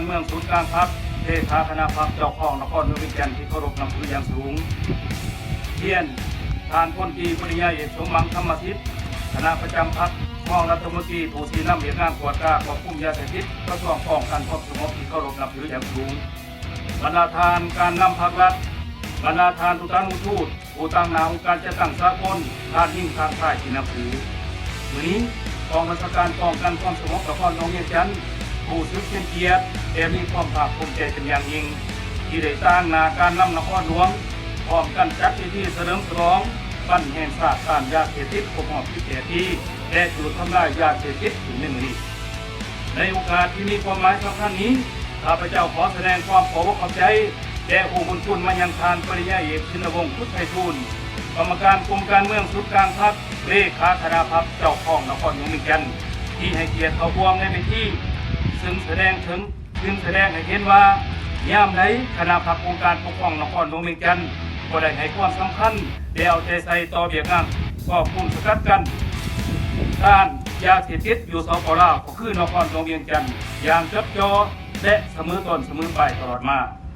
ເມືອງສູນກາງພັກ, ເລຂາຄະນະພັກເຈົ້າຄອງນະຄອນຫຼວງວຽງຈັນທີ່ເຄົາລົບນັບຖືຢ່າງສູງ. ຮຽນທ່ານພົນຕີປະລິນຍາເອກ ສົມຫວັງ ທຳມະສິດ, ຄະນະປະຈຳພັກ, ຮອງລັດຖະມົນຕີ ຜູ້ຊີ້ນຳວຽກງານກວດກາຄວບຄຸມຢາເສບຕິດ ກະຊວງປ້ອງກັນຄວາມສະຫງົບທີ່ເຄົາລົບນັບຖືຢ່າງສູງ. ບັນດາທ່ານການນຳພັກລັດ, ບັນດາທ່ານທູຕານຸທູດ, ຜູ້ຕາງໜ້າອົງການຈັດຕັ້ງສາກົນ, ທ່ານຍິງທ່ານຊາຍທີ່ນັບຖື. ມື້ນີ້ ກອງບັນຊາການປ້ອງກັນຄວາມສະຫງົບນະຄອນຫຼວງວຽງຈັນ ຮູ້ສຶກເປັນກຽດ ແລະ ມີຄວາມພາກພູມໃຈເປັນຢ່າງຍິ່ງ ທີ່ໄດ້ຕາງໜ້າການນຳນະຄອນຫຼວງ ພ້ອມກັນຈັດພິທີສະເຫຼີມສະຫຼອງວັນແຫ່ງຊາດຕ້ານຢາເສບຕິດຄົບຮອບສິບແປດປີ ແລະ ຈູດທຳລາຍຢາເສບຕິດຂຶ້ນໃນມື້ນີ້. ໃນໂອກາດທີ່ມີຄວາມໝາຍສຳຄັນນີ້, ຂ້າພະເຈົ້າຂໍສະແດງຄວາມຂອບອົກຂອບໃຈ ແລະ ຮູ້ບຸນຄຸນມາຍັງທ່ານປະລິນຍາເອກ ຊິນນະວົງ ຄຸດໄພທູນ, ກຳມະການກົມການເມືອງສູນກາງພັກ, ເລຂາຄະນະພັກເຈົ້າຄອງນະຄອນຫຼວງວຽງຈັນ ທີ່ໃຫ້ກຽດເຂົ້າຮ່ວມໃນເວທີ, ຊຶ່ງສະແດງເຖິງ, ຊຶ່ງສະແດງໃຫ້ເຫັນວ່າ ຍາມໃດຄະນະພັກອົງການປົກຄອງນະຄອນຫຼວງວຽງຈັນ ກໍໄດ້ໃຫ້ຄວາມສຳຄັນ ແລະ ເອົາໃຈໃສ່ຕໍ່ວຽກງານຄວບຄຸມສະກັດກັ້ນ ຕ້ານຢາເສບຕິດຢູ່ ສປ ລາວ ກໍຄືນະຄອນຫຼວງວຽງຈັນ ຢ່າງຈົດຈໍ່ ແລະ ສະເໝີຕົ້ນສະເໝີປາຍຕະຫຼອດມາ.